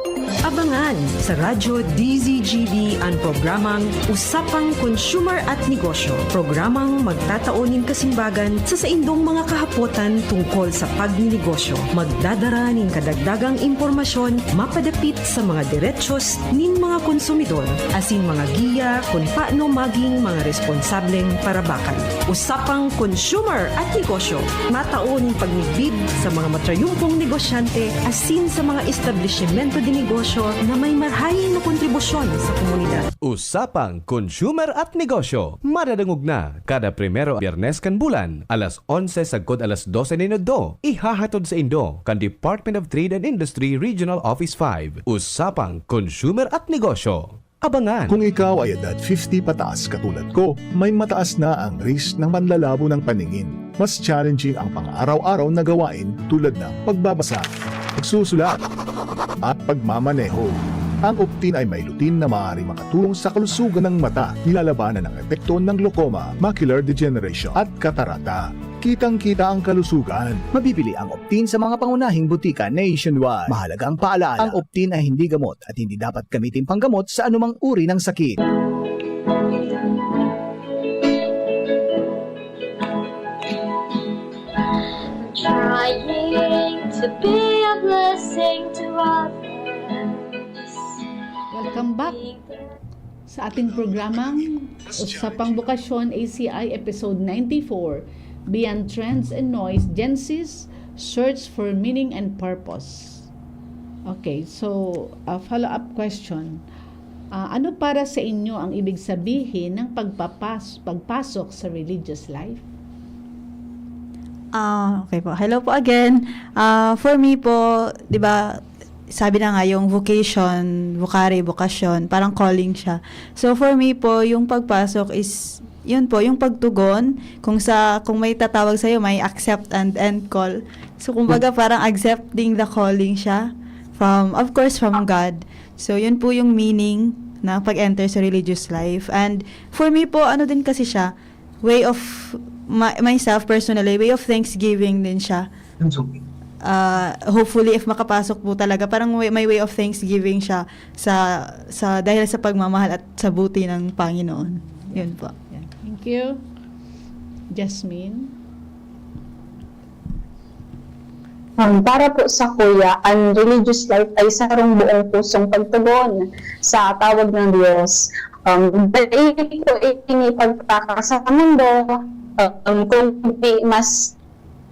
Abangan sa Radyo D Z G B an programang Usapang Consumer at Negosyo. Programang magtatao nin kasimbagan sa saindong mga kahapotan tungkol sa pagninegosyo. Magdadara nin kadagdagang impormasyon mapadapit sa mga derechos nin mga konsumidor, asin mga giya kun paano maging mga responsableng parabakan. Usapang Consumer at Negosyo, matao nin pagmidbid sa mga matrayumpong negosyante asin sa mga establisimento de negosyo na may marahay na kontribusyon sa komunidad. Usapang Consumer at Negosyo, madadangog na kada primero Biyernes kan bulan, alas onse sagkod alas dose nin udto. Ihahatod saindo kan Department of Trade and Industry Regional Office five. Usapang Consumer at Negosyo. Abangan! Kung ikaw ay edad fifty pataas katulad ko, may mataas na ang risk ng panlalabo ng paningin. Mas challenging ang pang-araw-araw na gawain tulad ng pagbabasa, pagsusulat, at pagmamaneho. Ang Optin ay may lutein na maaaring makatulong sa kalusugan ng mata, nilalabanan ang epekto ng glaucoma, macular degeneration, at katarata. Kitang-kita ang kalusugan. Mabibili ang Optin sa mga pangunahing butika nationwide. Mahalagang paalaala, ang Optin ay hindi gamot at hindi dapat gamitin panggamot sa anumang uri ng sakit. Trying to be a blessing to others. Welcome back sa ating programang Usapang Bokasyon, A C I, Episode ninety-four, Beyond Trends and Noise, Gen Z's Search for Meaning and Purpose. Okay, so, a follow-up question. Ah, ano para sa inyo ang ibig sabihin ng pagpapas-, pagpasok sa religious life? Ah, okay po. Hello po again. Ah, for me po, 'di ba, sabi na nga, yung vocation, vocare, bokasyon, parang calling siya. So, for me po, yung pagpasok is, yun po, yung pagtugon, kung sa, kung may tatawag sa'yo, may accept and, and call. So, kumbaga, parang accepting the calling siya from, of course, from God. So, yun po yung meaning na pag-enter sa religious life. And for me po, ano din kasi siya, way of my-, myself personally, way of thanksgiving din siya. Ah, hopefully, if makapasok po talaga, parang way, may way of thanksgiving siya sa, sa, dahil sa pagmamahal at sa buti ng Panginoon. Yun po. Yeah. Thank you. Jasmine? Um, para po sa kuya, ang religious life ay sarong buong pusong pagtugon sa tawag ng Diyos. Um, dai po ini pagtaka sa mundo, um, kundi mas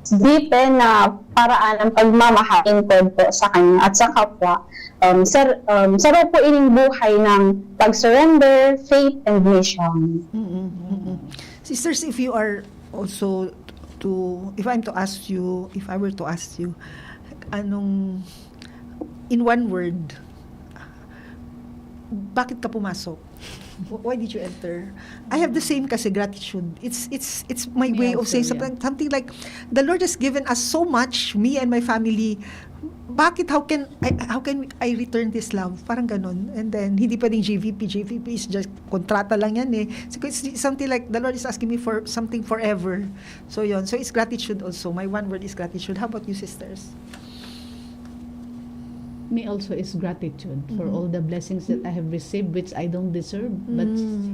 deepen na paraan ng pagmamahal, lingkod po sa Kanya at sa kapwa. Um, sar-, um, saro po ining buhay ng pag-surrender, faith, and mission. Mm-mm, mm-mm. Sisters, if you are also to, if I'm to ask you, if I were to ask you, anong, in one word, bakit ka pumasok? Wh-, why did you enter? I have the same kasi, gratitude. It's, it's, it's my way of saying something, something like, "The Lord has given us so much, me and my family. Bakit, how can I, how can I return this love?" Parang ganon. And then, hindi pwedeng J V P, J V P is just kontrata lang yan eh. So, it's something like, "The Lord is asking me for something forever." So, yun. So, it's gratitude also. My one word is gratitude. How about you, sisters? Me also is gratitude for all the blessings that I have received, which I don't deserve, but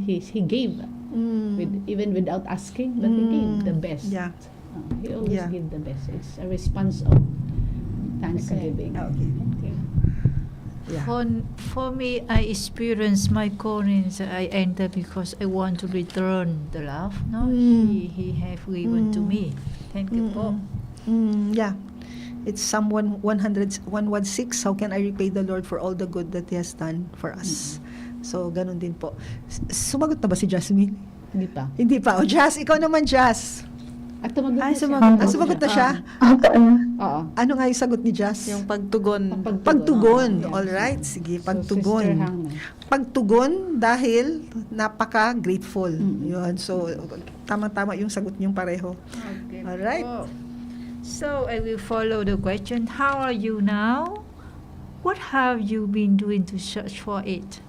He, He gave. With, even without asking, but He gave the best. Yeah. Uh, He always give the best. It's a response of thanksgiving. Okay. Thank you. Yeah. For, for me, I experience my calling, so I enter because I want to return the love, no? He, He have given to me. Thank you po. Mm, yeah. It's Psalm one, one hundred, one one six, "How can I repay the Lord for all the good that He has done for us?" So, ganun din po. S-, sumagot na ba si Jasmine? Hindi pa. Hindi pa. O, Jas, ikaw naman, Jas. At sumagot Ay, na siya. sumagot. Ah, sumagot na siya. Opo, ano. Oo. Ano nga yung sagot ni Jazz? Yung pagtugon. Pagtugon. Pagtugon. Yeah. All right, sige, So, pagtugon. Sister Hannah. Pagtugon dahil napaka-grateful. Mm. Yun. So, tamang-tama yung sagot niyong pareho. Okay Alright. po. So, I will follow the question. How are you now? What have you been doing to search for it?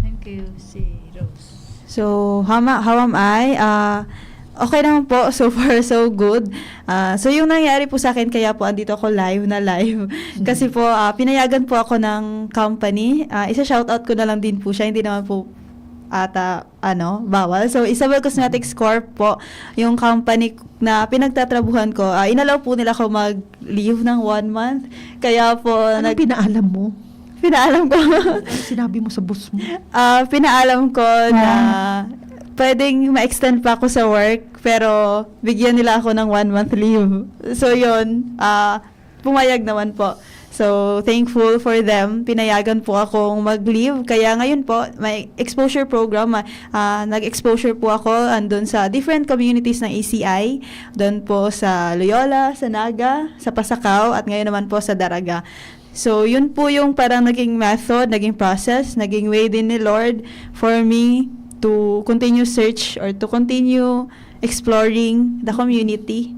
Thank you, si Rose. So, how, ma- how am I? Ah, okay naman po. So far, so good. Ah, so, yung nangyari po sa akin, kaya po andito ako live na live. Kasi po, ah, pinayagan po ako ng company. Ah, isa-shoutout ko na lang din po siya. Hindi naman po ata, ano, bawal. So, Isabel Cosmetics Corp po, yung company na pinagtatrabuhan ko. Ah, inalaw po nila ako mag-leave ng one month. Kaya po, Anong nag- pinaalam mo? pinaalam ko. Ano sinabi mo sa boss mo? Ah, pinaalam ko na pwedeng ma-extend pa ako sa work, pero bigyan nila ako ng one month leave. So, yun, ah, pumayag naman po. So, thankful for them. Pinayagan po akong mag-leave. Kaya ngayon po, may exposure program. Ma- ah, nag-exposure po ako andun sa different communities ng A C I. Doon po sa Loyola, sa Naga, sa Pasacao, at ngayon naman po sa Daraga. So, yun po yung parang naging method, naging process, naging way din ni Lord for me to continue search or to continue exploring the community.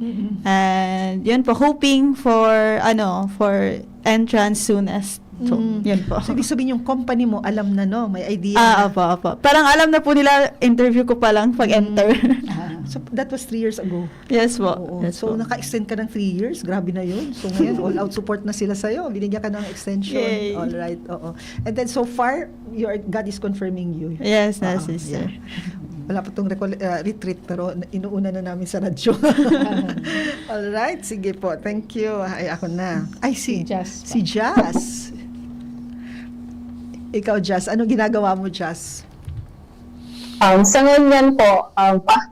And yun po, hoping for, ano, for entrance soonest. So, Mm. yun po. So, ibig sabihin yung company mo, alam na, no? May idea Ah, na. Opo, opo. Parang alam na po nila, interview ko pa lang pag-enter. So, that was three years ago. Yes po. Oo. Yes So, po. naka-extend ka ng three years. Grabe na yun. So, ngayon, all-out support na sila sa'yo. Binigyan ka ng extension. Yay. All right. Oo. And then, so far, your, God is confirming you. Yes, na Ah, sister. yeah. Wala pa tong recol- ah, retreat, pero na- inuuna na namin sa radyo. All right. Sige po. Thank you. Ay, ako na. Ay, si, Si Jazz si Jazz. Ikaw, Jazz. Ano ginagawa mo, Jazz? Um, sa ngunyan po, um, pa,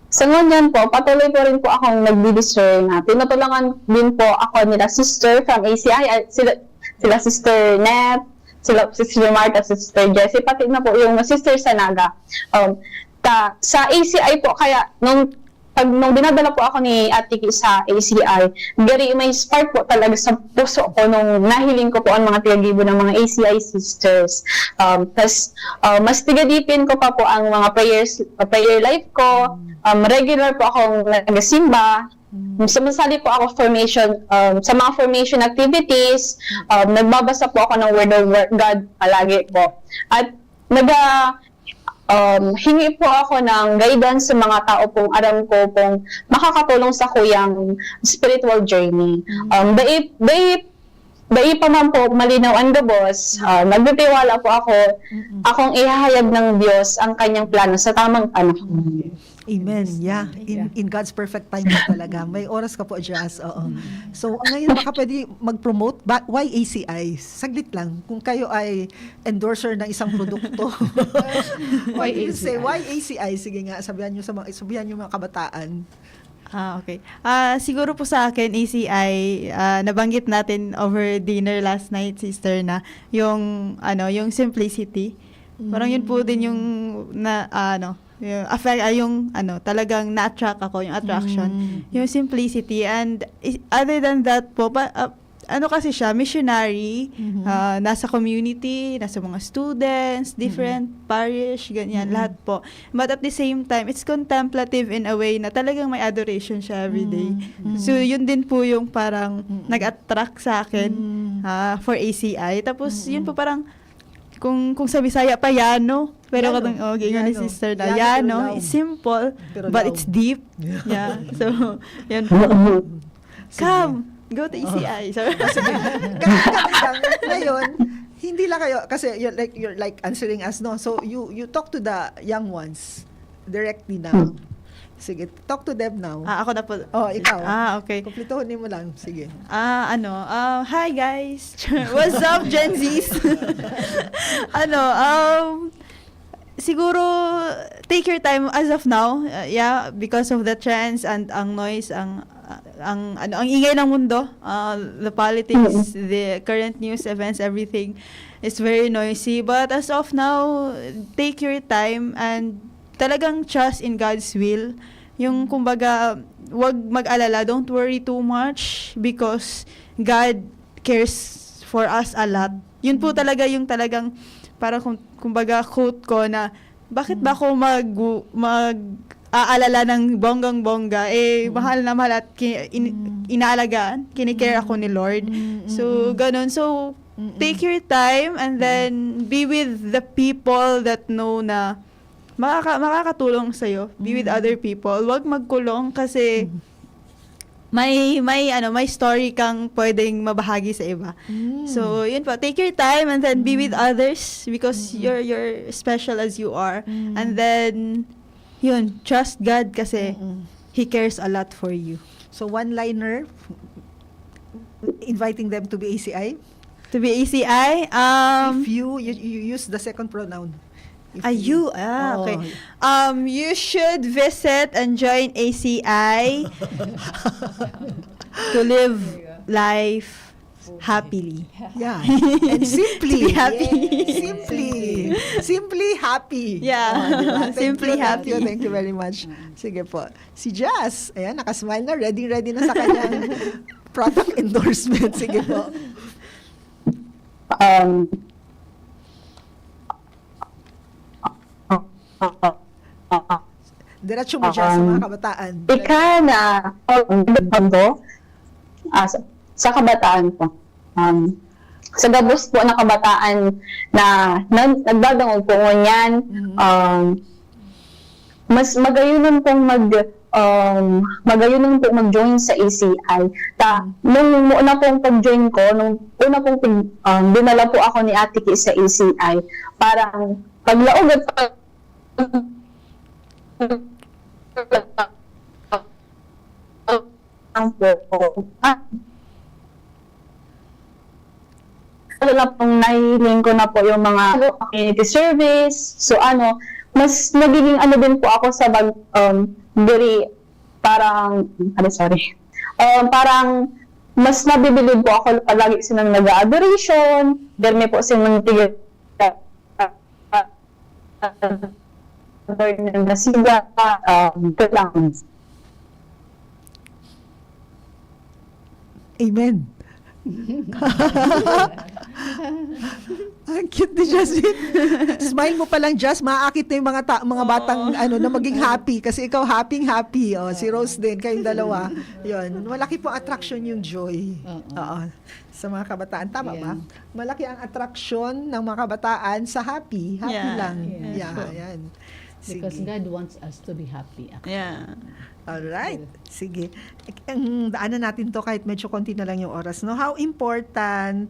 sa ngunyan po, patuloy po rin po akong nagdi-discern na tinutulungan din po ako nila sister from A C I, ay, sila, sila sister Net, sila sister Mark at sister Jessie, pati na po yung sister sa Naga. Um, ta, sa A C I po, kaya nung pag nung dinadala po ako ni Ate Ki sa A C I, gari may spark po talaga sa puso ko nung nahiling ko po ang mga tiyagibo ng mga A C I sisters. Um, tas, uh, mas tigadipin ko pa po ang mga prayers, prayer life ko. Um, regular po akong nagasimba. Sumasali po ako formation, um, sa mga formation activities. Um, nagbabasa po ako ng Word of God palagi po. At naga, um, hingi po ako ng guidance sa mga tao pong aram ko pong makakatulong sa kuyang spiritual journey. Um, dai, dai, dai pa man po malinaw ang gabos, uh, nagtitiwala po ako, akong ihahayag ng Diyos ang kanyang plano sa tamang panahon. Amen. Yeah. In, in God's perfect time po talaga. May oras ka po, Jazz. Oo. So, ngayon, baka pwede mag-promote. Ba, why A C I? Saglit lang. Kung kayo ay endorser ng isang produkto. What do you say? Why A C I? Sige nga, sabihan nyo sa mga, sabihan nyo mga kabataan. Ah, okay. Ah, siguro po sa akin, A C I, ah, nabanggit natin over dinner last night, sister, na yung, ano, yung simplicity. Parang yun po din yung na, ah, ano, yung affect, ah, yung, ano, talagang na-attract ako, yung attraction. Yung simplicity. And is- other than that po, pa, ah, ano kasi siya, missionary, ah, nasa community, nasa mga students, different parish, ganyan, lahat po. But at the same time, it's contemplative in a way na talagang may adoration siya every day. So, yun din po yung parang nag-attract sa akin, ah, for A C I. Tapos, yun po parang, kung, kung sa Bisaya pa, yano. Pero Yano. katong, oh, gingon ni Yano. sister na, Yano, pero yano, loud. is simple, Pero but loud. It's deep. Yeah. So, yun po. Come, go to A C I. So, Kaya, kaya lang, ngayon, hindi lang kayo, kasi you're like, you're like answering us, no? So, you, you talk to the young ones directly now. Sige, talk to them now. ah, ako na po. Oh, ikaw. Ah, okay. Kumplituhin mo lang. Sige. Ah, ano, ah, hi guys! What's up, Gen Zs? Ano, um, siguro, take your time as of now, uh, yeah, because of the trends and ang noise, ang, uh, ang, ano, ang ingay ng mundo, uh, the politics, the current news events, everything is very noisy. But as of now, take your time and talagang trust in God's will. Yung kumbaga, wag mag-alala, don't worry too much because God cares for us a lot. Yun po talaga yung talagang, parang kum-, kumbaga quote ko na, "Bakit ba ako mag-, mag-aalala ng bonggang-bongga? Eh, mahal na mahal at ki-, in-, inaalagaan, kinikare ako ni Lord." So, ganun. So, take your time and then be with the people that know na makaka-, makakatulong sa'yo. Be with other people. Wag magkulong kasi may, may, ano, may story kang pwedeng mabahagi sa iba. So, yun po. Take your time and then be with others because you're, you're special as you are. And then, yun, trust God kasi He cares a lot for you. So, one-liner, inviting them to B A C I? To B A C I? Um, If you, you, you use the second pronoun. If Ah, you, ah, okay. Oo. Um, you should visit and join A C I to live life happily. Yeah. And simply. To be happy. Simply. Simply happy. Yeah. Oh, di ba? Thank Simply you, thank happy. you, thank you very much. Sige po. Si Jazz, ayan, nakasmile na. Ready, ready na sa kanyang product endorsement. Sige po. Um, Diretso mo siya sa mga Um, kabataan. Ika na, oh, ang ganda po. Ah, sa, sa kabataan po. Um, sa gabos po na kabataan na, na nagdadangog po ngunyan, Mm. um, mas magayonon pong mag, um, magayonon pong mag-join sa A C I. Ta, Mm. nung una pong pag-join ko, nung una pong pin-, um, dinala po ako ni Ate Ki sa A C I, parang paglaog at pag-, lang po. Ah, lalo na pong nahihiling ko na po yung mga community service. So, ano, mas nagiging ano din po ako sa bag-, um, very, parang, ano, sorry. Um, parang, mas nabibilib po ako palagi silang nag-a-adoration, pirmi po silang tig-, Lord, nasiga, um, kailangan. Amen. Ang cute ni Jasmine. Smile mo pa lang, Jas, maaakit na yung mga ta-, mga Oo. batang, ano, na maging happy. Kasi ikaw, happy-happy. Oh, si Oo. Rose din, kayong dalawa. Yun. Malaki pong attraction yung joy. Oo. Oo. Sa mga kabataan. Tama ba? Yan. Malaki ang atraksyon ng mga kabataan sa happy. Happy Yeah. lang. Yes Yeah, po. yan. Because Sige. God wants us to be happy, actually. Yeah. Alright. Sige. Ang daanan natin 'to kahit medyo konti na lang yung oras, no? How important,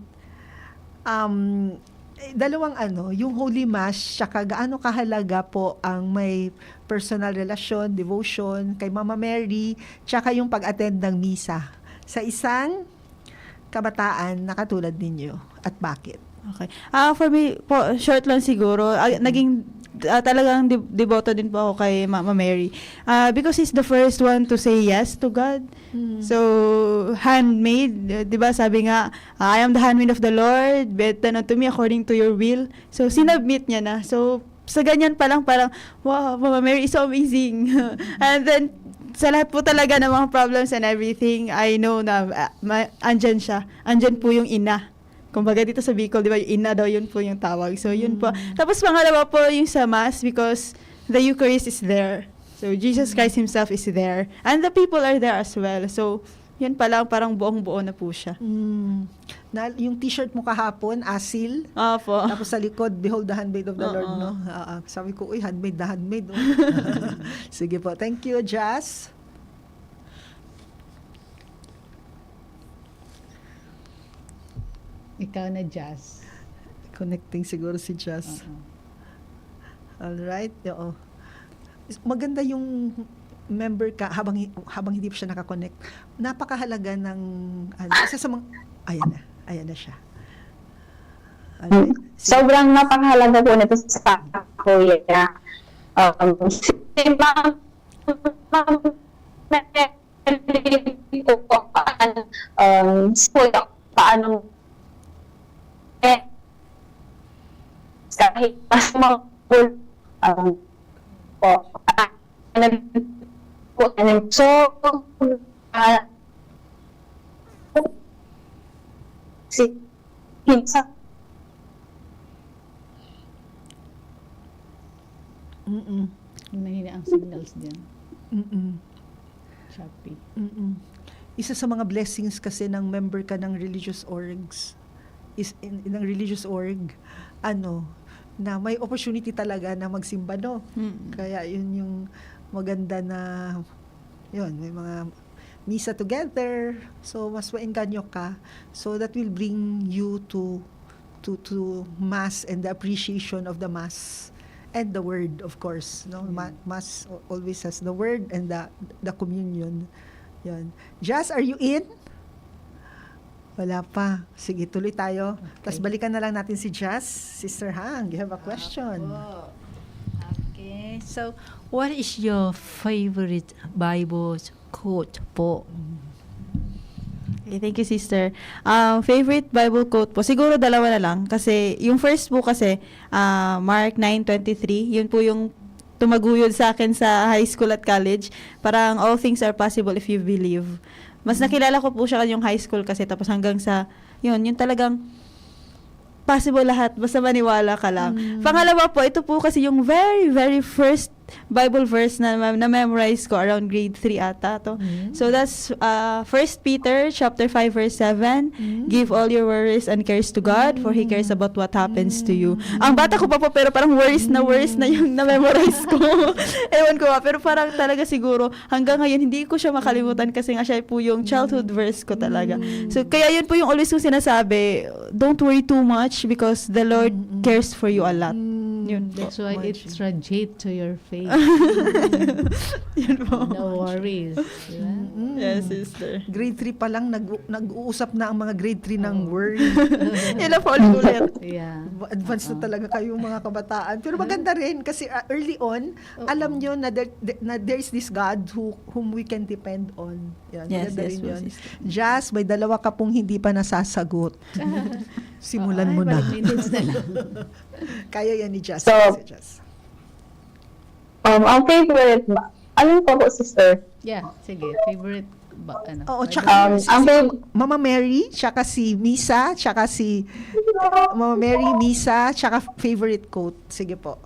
um, eh, dalawang ano, yung Holy Mass, tsaka gaano kahalaga po ang may personal relasyon, devotion kay Mama Mary, tsaka yung pag-attend ng misa sa isang kabataan na katulad ninyo, at bakit? Okay. Ah, for me po, short lang siguro. Ah, Mm. naging, ah, talagang de-, deboto din po ako kay Mama Mary. Ah, because he's the first one to say yes to God. Mm. So, handmaid, eh, di ba sabi nga, "I am the handmaid of the Lord, be it done unto me according to your will." So, sinubmit niya na. So, sa ganyan pa lang, parang, "Wow, Mama Mary is so amazing." And then, sa lahat po talaga ng mga problems and everything, I know na, ah, ma-, andyan siya. Andyan po yung ina. Kumbaga dito sa Bicol, di ba, yung ina daw, yun po yung tawag. So, yun po. Mm. Tapos pangalawa po yung sa Mass, because the Eucharist is there. So, Jesus Mm. Christ himself is there. And the people are there as well. So, yun pa lang, parang buong-buo na po siya. Mm. Na, yung t-shirt mo kahapon, asil. Opo. Tapos sa likod, "Behold the handmaid of the Oo. Lord," no? Oo. Sabi ko, "Uy, handmaid na handmaid, oh." Sige po. Thank you, Jazz. Ikaw na, Jazz. Connecting siguro si Jazz. Oo. Alright, oo. Is-, maganda yung member ka habang hi-, habang hindi pa siya naka-connect. Napakahalaga ng, ano, isa sa mga, ayan na, ayan na siya. Alright. Sige. Sobrang napakahalaga po nito sa kuya. Um, si Ma'am, Ma'am Mary po, um, si kuya, paano, eh, kahit mas magul-, um, po, ah, nag-, po. So, ah, si, hinsa. Mm-mm. Mahina ang signals dyan. Mm-mm. Choppy. Mm-mm. Isa sa mga blessings kasi ng member ka ng religious orgs is in, ng religious org, ano, na may opportunity talaga na magsimba, no? Mm. Kaya yun yung maganda na yun, may mga misa together. So mas maengganyo ka. So that will bring you to to to mass and the appreciation of the mass and the word, of course, no? Ma- mass always has the word and the the communion. Yun. Jazz, are you in? Wala pa. Sige, tuloy tayo. Tapos balikan na lang natin si Jazz. Sister Hang, you have a question? Opo. Okay. So, what is your favorite Bible quote po? Okay, thank you, sister. Ah, favorite Bible quote po, siguro dalawa na lang. Kasi yung first po kasi, ah, Mark nine twenty-three, yun po yung tumaguyod sa akin sa high school at college. Parang, "All things are possible if you believe." Mas nakilala ko po siya yung high school kasi, tapos hanggang sa, yun, yung talagang possible lahat, basta maniwala ka lang. Pangalawa po, ito po kasi yung very, very first Bible verse na na-memorize ko around grade three ata to. So that's uh, First Peter chapter five verse seven, "Give all your worries and cares to God, for He cares about what happens to you." Ang bata ko pa po, pero parang worries na worries na yung na-memorize ko. Ewan ko ba, pero parang talaga siguro, hanggang ngayon, hindi ko siya makalimutan kasi nga siya po yung childhood verse ko talaga. So, kaya yun po yung always kong sinasabi, "Don't worry too much because the Lord cares for you a lot." Yun po. That's why it radiate to your face. Yun po. No worries. Di ba? Yes, sister. Grade three pa lang, nag- nag-uusap na ang mga grade three ng Oo. word. Yun lang po ulit-ulit. Yeah. Advance na talaga kayo, mga kabataan. Pero maganda rin kasi uh, early on, alam nyo na, there, na there's this God who whom we can depend on. Yan, Yes, maganda yes rin po, yun. sister. Jazz, may dalawa ka pong hindi pa nasasagot. Simulan Ay, mo na. Five minutes na lang. Kaya yan ni Jazz. So, Si Jazz. Um, ang favorite, ba- alin po po, sister? Yeah, sige. Favorite ba? Ano? Oo, Bible tsaka Um, si ang fav- Mama Mary, tsaka si Misa, tsaka si Mama Mary, Misa, tsaka favorite quote. Sige po.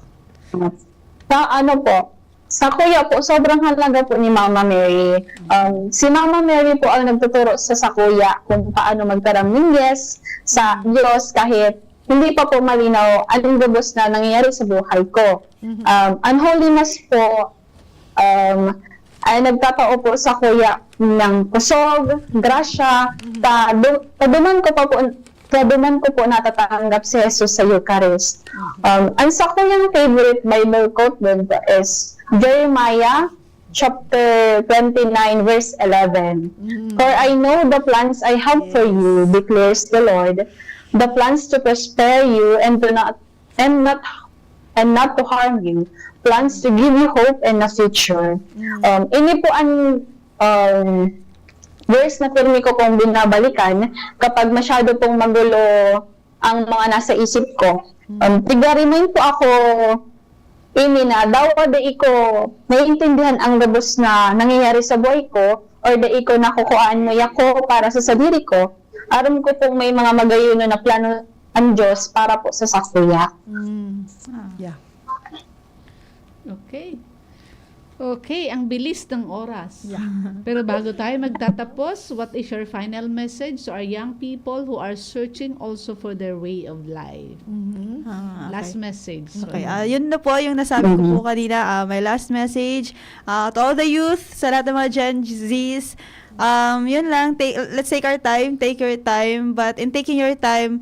Sa ano po, sa kuya po, sobrang halaga po ni Mama Mary. Um, si Mama Mary po ang nagtuturo sa, sa kuya kung paano magkaram ng yes sa Diyos kahit hindi pa po malinaw anong gabos na nangyayari sa buhay ko. Um, ang holiness po, um, ay nagtatao po sa kuya ng kusog, grasya, sa du- sa duman ko pa po, sa duman ko po natatanggap si Jesus sa Eucharist. Um, ang sa kuyang favorite Bible quote din po is Jeremiah chapter twenty-nine, verse eleven. "For I know the plans I have for you, declares the Lord, the plans to prosper you and to not and not and not to harm you, plans to give you hope and a future." Um, ini po ang um, verse na pirmi ko pong binabalikan kapag masyado pong magulo ang mga nasa isip ko. Um, tiga-remind po ako ini na dawa dai ko naiintindihan ang gabos na nangyayari sa buhay ko or dai ko nakukuhaan mo ako para sa sadiri ko. Aram ko pong may mga magayon na plano ang Diyos para po sa sakuya. Yeah. Okay. Okay, ang bilis ng oras. Yeah. Pero bago tayo magtatapos, what is your final message to our young people who are searching also for their way of life? Mhm. Ah, okay. Last message. So, Okay, ah, yun na po yung nasabi ko po kanina. Ah, my last message ah, to all the youth, sa lahat ng mga Gen Zs, um, yun lang, take, let's take our time, take your time, but in taking your time,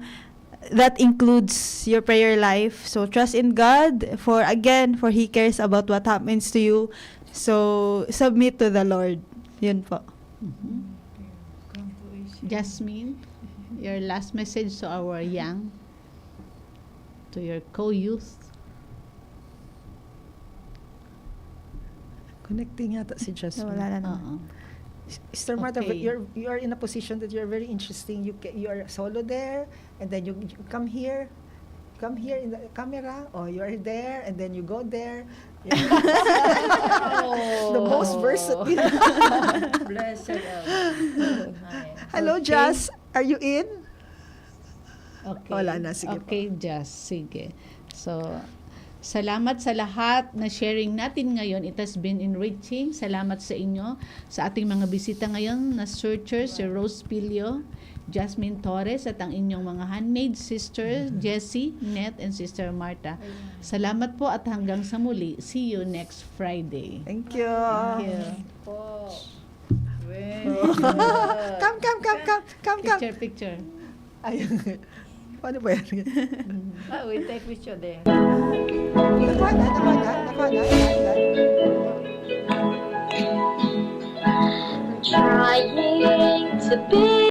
that includes your prayer life. So trust in God, for again, for He cares about what happens to you. So submit to the Lord. Yun po. Jasmine, your last message to our young, to your co-youth. Connecting yata si Jasmine. Wala na naman. Oo. Sister Martha, Okay. you're, you are in a position that you're very interesting. You ca- you are solo there, and then you, you come here, come here in the camera, or you are there, and then you go there. The most versatile. Blessed. Hello, Jazz. Are you in? Okay. Wala na, sige po. Okay, Jazz. Sige. So, salamat sa lahat na sharing natin ngayon. It has been enriching. Salamat sa inyo, sa ating mga bisita ngayon na searcher, si Rose Pilio, Jasmine Torres, at ang inyong mga handmaids, Sister Jessie, Net, and Sister Martha. Salamat po at hanggang sa muli. See you next Friday. Thank you. Thank you. Po. Come, come, come, come, come, come. Picture, picture. Ay, paano ba yan? Ah, we take picture there. Nagkuha na naman.